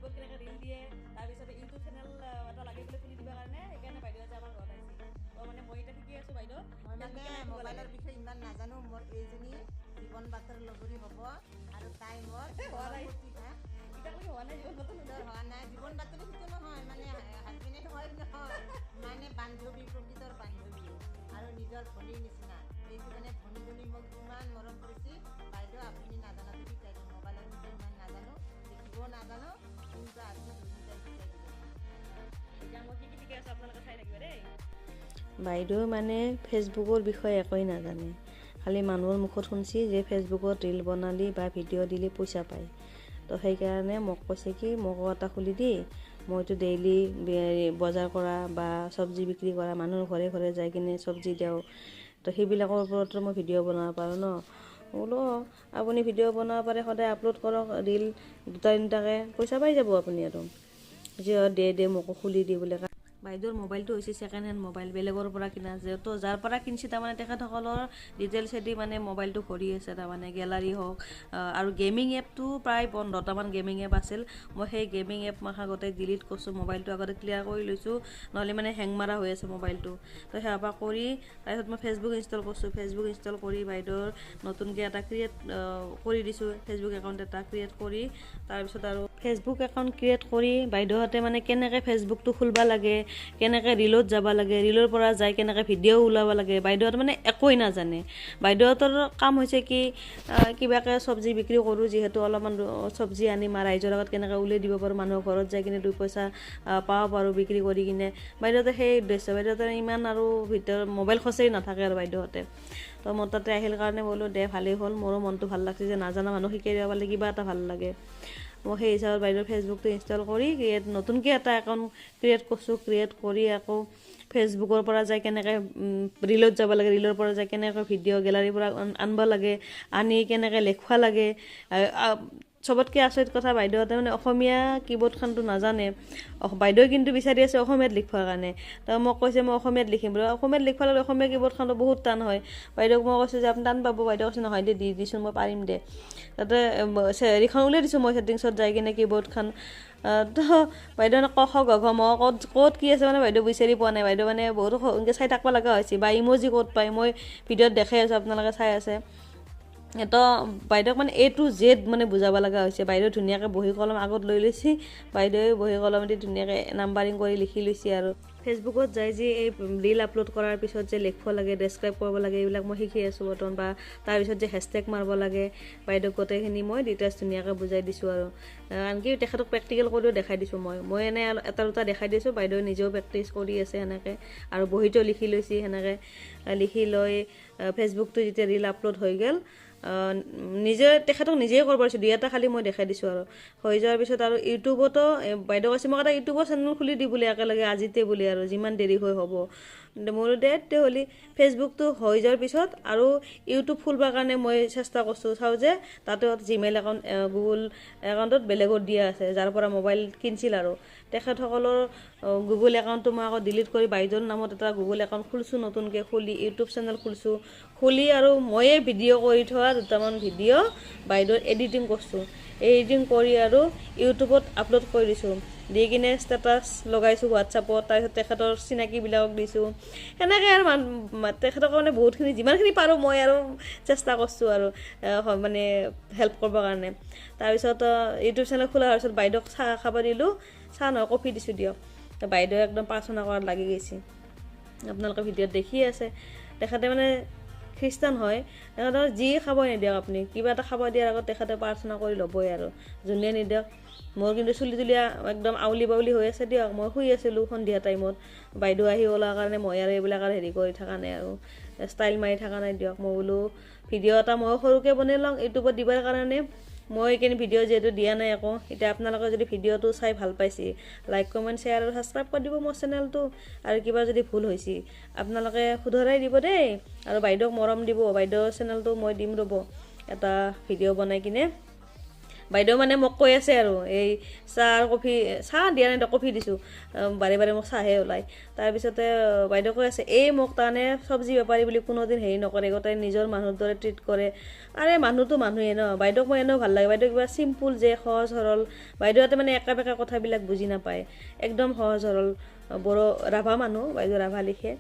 ফেচবুকত কেনেকৈ ৰিল দিয়ে, তাৰপিছতে ইউটিউব চেনেল এটা লাগে বোলে খুলি দিবৰ কাৰণে। সেইকাৰণে বাইদেউ আজি আমাৰ ঘৰত আহিছে। তো মানে মই এতিয়া শিকি আছোঁ বাইদেউ। মই মানে মোবাইলৰ বিষয়ে ইমান নাজানো। মোৰ এইজনী জীৱন বাটৰ লগৰী হ'ব আৰু তাই মোৰ হোৱা নাই। হা? এতিয়ালৈকে হোৱা নাই জীৱন বাটৰ। তোৰ হোৱা নাই জীৱন বাতৰি, সেইটো নহয়, মানে হাজবেণ্ডে হয় নহয়, মানে বান্ধৱী, প্ৰকৃতৰ বান্ধৱী আৰু নিজৰ ভনীৰ নিচিনা। এইটো মানে ভনীজনী মোক ইমান মৰম কৰিছে। বাইদেউ, আপুনি নাজানাটো শিকাই দিব। মোবাইলৰ বিষয়ে ইমান নাজানো, লিখিবও নাজানো, কিন্তু আপুনি দুয়োটাই শিকাই দিব। এতিয়া মই কি কি শিকি আছোঁ আপোনালোকে চাই থাকিব দেই। বাইদেউ মানে ফেচবুকৰ বিষয়ে একোৱেই নাজানে। খালি মানুহৰ মুখত শুনছি যে ফেচবুকত ৰিল বনালি বা ভিডিঅ' দিলে পইচা পায়। তো সেইকাৰণে মোক কৈছে কি, মোকো এটা খুলি দি। মইতো ডেইলি বজাৰ কৰা বা চব্জি বিক্ৰী কৰা, মানুহৰ ঘৰে ঘৰে যাই কিনে চব্জি দিওঁ, তো সেইবিলাকৰ ওপৰতো মই ভিডিঅ' বনাব পাৰোঁ ন। বোলো অঁ, আপুনি ভিডিঅ' বনাব পাৰে, সদায় আপলোড কৰক ৰিল দুটা তিনিটাকৈ, পইচা পাই যাব আপুনি। আৰু যে দে দে, মোকো খুলি দি বোলে। বাইদেউৰ মোবাইলটো হৈছে ছেকেণ্ড হেণ্ড মোবাইল, বেলেগৰ পৰা কিনা। যিহেতু যাৰ পৰা কিনিছে, তাৰমানে তেখেতসকলৰ ডিটেইলছেদি মানে মোবাইলটো ভৰি আছে, তাৰমানে গেলাৰী হওক আৰু গেমিং এপটো, প্ৰায় 15টামান গেমিং এপ আছিল। মই সেই গেমিং এপ মাখা গোটেই ডিলিট কৰিছোঁ। মোবাইলটো আগতে ক্লিয়াৰ কৰি লৈছোঁ, নহ'লে মানে হেং মাৰা হৈ আছে মোবাইলটো। তো সেয়াৰ পৰা কৰি তাৰপিছত মই ফেচবুক ইনষ্টল কৰিছোঁ। ফেচবুক ইনষ্টল কৰি বাইদেউৰ নতুনকৈ এটা ক্ৰিয়েট কৰি দিছোঁ, ফেচবুক একাউণ্ট এটা ক্ৰিয়েট কৰি। তাৰপিছত আৰু ফেচবুক একাউণ্ট ক্ৰিয়েট কৰি বাইদেউহঁতে মানে কেনেকৈ ফেচবুকটো খুলিব লাগে, কেনেকৈ ৰিলত যাব লাগে, ৰিলৰ পৰা যাই কেনেকৈ ভিডিঅ' ওলাব লাগে, বাইদেউহঁতে মানে একোৱেই নাজানে। বাইদেউহঁতৰ কাম হৈছে কি, কিবাকৈ চব্জি বিক্ৰী কৰোঁ যিহেতু, অলপমান চব্জি আনি মা ৰাইজৰ আগত কেনেকৈ উলিয়াই দিব পাৰোঁ, মানুহৰ ঘৰত যাই কিনে দুই পইচা পাব পাৰোঁ বিক্ৰী কৰি কিনে, বাইদেউহঁতে সেই উদ্দেশ্য। বাইদেউহঁতে ইমান আৰু ভিতৰত মোবাইল খচেই নাথাকে আৰু বাইদেউহঁতে। তো মোৰ তাতে আহিল কাৰণে বোলো দে, ভালেই হ'ল। মোৰো মনটো ভাল লাগছে যে নাজানা মানুহ শিকাই দিব পাৰিলে কিবা এটা ভাল লাগে। মই সেই হিচাপত বাইদেউৰ ফেচবুকটো ইনষ্টল কৰি ক্ৰিয়েট, নতুনকৈ এটা একাউণ্ট ক্ৰিয়েট কৰিছোঁ। ক্ৰিয়েট কৰি আকৌ ফেচবুকৰ পৰা যাই কেনেকৈ ৰিলত যাব লাগে, ৰিলৰ পৰা যাই কেনেকৈ ভিডিঅ' গেলাৰীৰ পৰা আনিব লাগে, আনি কেনেকৈ লিখিব লাগে। চবতকৈ আচৰিত কথা, বাইদেউহঁতে মানে অসমীয়া কীবৰ্ডখনটো নাজানে। বাইদেৱে কিন্তু বিচাৰি আছে অসমীয়াত লিখিবৰ কাৰণে। তো মোক কৈছে, মই অসমীয়াত লিখিম বোলে। অসমীয়াত লিখিব লাগে, অসমীয়া কীবৰ্ডখনটো বহুত টান হয়। বাইদেউক মই কৈছোঁ যে আপুনি টান পাব। বাইদেউ কৈছে, নহয় দে, দি দিচোন, মই পাৰিম দে। তাতে হেৰিখন উলিয়াই দিছোঁ মই, ছেটিংছত যাই কিনে কীবৰ্ডখন। তো বাইদেউ মানে ক খ গ ঘ ম ক'ত ক'ত কি আছে মানে বাইদেউ বিচাৰি পোৱা নাই। বাইদেউ মানে বহুত এনেকৈ চাই থাকিব লগা হৈছে, বা ইম'জি ক'ত পায়। মই ভিডিঅ'ত দেখাই আছোঁ, আপোনালোকে চাই আছে। তো বাইদেউক মানে এ টু জেড মানে বুজাব লগা হৈছে। বাইদেউ ধুনীয়াকৈ বহী কলম আগত লৈ লৈছে। বাইদেৱে বহী কলম দি ধুনীয়াকৈ নাম্বাৰিং কৰি লিখি লৈছে। আৰু ফেচবুকত যাই যে এই ৰিল আপলোড কৰাৰ পিছত যে লিখিব লাগে, ডেছক্ৰাইব কৰিব লাগে, এইবিলাক মই শিকি আছোঁ বৰ্তমান। বা তাৰপিছত যে হেছটেগ মাৰিব লাগে, বাইদেউক গোটেইখিনি মই ডিটেইলছ ধুনীয়াকৈ বুজাই দিছোঁ। আৰু আনকি তেখেতক প্ৰেক্টিকেল কৰিও দেখাই দিছোঁ মই। মই এনেই এটা দুটা দেখাই দিছোঁ, বাইদেৱে নিজেও প্ৰেক্টিচ কৰি আছে সেনেকৈ আৰু বহীতো লিখি লৈছে। সেনেকৈ লিখি লৈ ফেচবুকটো যেতিয়া ৰিল আপলোড হৈ গ'ল, নিজে তেখেতক নিজেই কৰিব পাৰিছোঁ। দুই এটা খালি মই দেখাই দিছোঁ। আৰু হৈ যোৱাৰ পিছত আৰু ইউটিউবতো বাইদেউ কৈছে, মোক এটা ইউটিউবৰ চেনেল খুলি দি বোলে একেলগে আজিতে বোলে, আৰু যিমান দেৰি হৈ হ'ব। মোৰো দে হ'লি ফেচবুকটো হৈ যোৱাৰ পিছত আৰু ইউটিউব খুলিবৰ কাৰণে মই চেষ্টা কৰিছোঁ। চাওঁ যে তাতে জিমেইল একাউণ্ট, গুগল একাউণ্টত বেলেগত দিয়া আছে, যাৰ পৰা মোবাইল কিনিছিল। আৰু তেখেতসকলৰ গুগল একাউণ্টটো মই আকৌ ডিলিট কৰি বাইদেউৰ নামত এটা গুগল একাউণ্ট খুলিছোঁ নতুনকৈ, খুলি ইউটিউব চেনেল খুলিছোঁ। খুলি আৰু ময়ে ভিডিঅ' কৰি থোৱা দুটামান ভিডিঅ' বাইদেউৰ এডিটিং কৰিছোঁ। এডিটিং কৰি আৰু ইউটিউবত আপলোড কৰি দিছোঁ, দি কিনে ষ্টেটাছ লগাইছোঁ হোৱাটছআপত, তাৰপিছত তেখেতৰ চিনাকিবিলাকক দিছোঁ সেনেকৈ। আৰু তেখেতক মানে বহুতখিনি যিমানখিনি পাৰোঁ মই আৰু চেষ্টা কৰিছোঁ আৰু মানে হেল্প কৰিবৰ কাৰণে। তাৰপিছত ইউটিউব চেনেল খোলাৰ পিছত বাইদেউক চাহ খাব দিলোঁ, চাহ নহয়, কফি দিছোঁ দিয়ক। বাইদেৱে একদম প্ৰাৰ্থনা কৰাত লাগি গৈছে, আপোনালোকে ভিডিঅ'ত দেখি আছে। তেখেতে মানে খ্ৰীষ্টান হয়। তেখেতৰ যি খাব নিদিয়ক আপুনি, কিবা এটা খাব দিয়াৰ আগত তেখেতে প্ৰাৰ্থনা কৰি ল'বই, আৰু যোনে নিদিয়ক। মোৰ কিন্তু চুলি তুলি একদম আউলি বাউলি হৈ আছে দিয়ক। মই শুই আছিলোঁ সন্ধিয়া টাইমত, বাইদেউ আহি ওলোৱাৰ কাৰণে মই আৰু এইবিলাক আৰু হেৰি কৰি থকা নাই আৰু ষ্টাইল মাৰি থকা নাই দিয়ক। মই বোলো ভিডিঅ' এটা ময়ো সৰুকৈ বনাই লওঁ ইউটিউবত দিবৰ কাৰণে। মই এইখিনি ভিডিঅ' যিহেতু দিয়া নাই একো। এতিয়া আপোনালোকে যদি ভিডিঅ'টো চাই ভাল পাইছে, লাইক, কমেণ্ট, শ্বেয়াৰ আৰু ছাবস্ক্ৰাইব কৰি দিব মোৰ চেনেলটো। আৰু কিবা যদি ভুল হৈছে, আপোনালোকে শুধৰাই দিব দেই। আৰু বাইদেউক মৰম দিব। বাইদেউৰ চেনেলটো মই দিম ৰ'ব এটা ভিডিঅ' বনাই কিনে। বাইদেউ মানে মোক কৈ আছে আৰু এই চাহ কফি, চাহ দিয়া নাই, কফি দিছোঁ, বাৰে বাৰে মোক চাহে ওলায়। তাৰপিছতে বাইদেউ কৈ আছে এই মোক তাৰমানে চব্জি বেপাৰী বুলি কোনোদিন হেৰি নকৰে, গোটেই নিজৰ মানুহৰ দৰে ট্ৰিট কৰে। আৰে মানুহটো মানুহে ন, বাইদেউক মই এনেও ভাল লাগে। বাইদেউ কিবা চিম্পুল যে, সহজ সৰল। বাইদেউহঁতে মানে একা বেকা কথাবিলাক বুজি নাপায়, একদম সহজ সৰল। বড়ো ৰাভা মানুহ, বাইদেউ ৰাভা লিখে।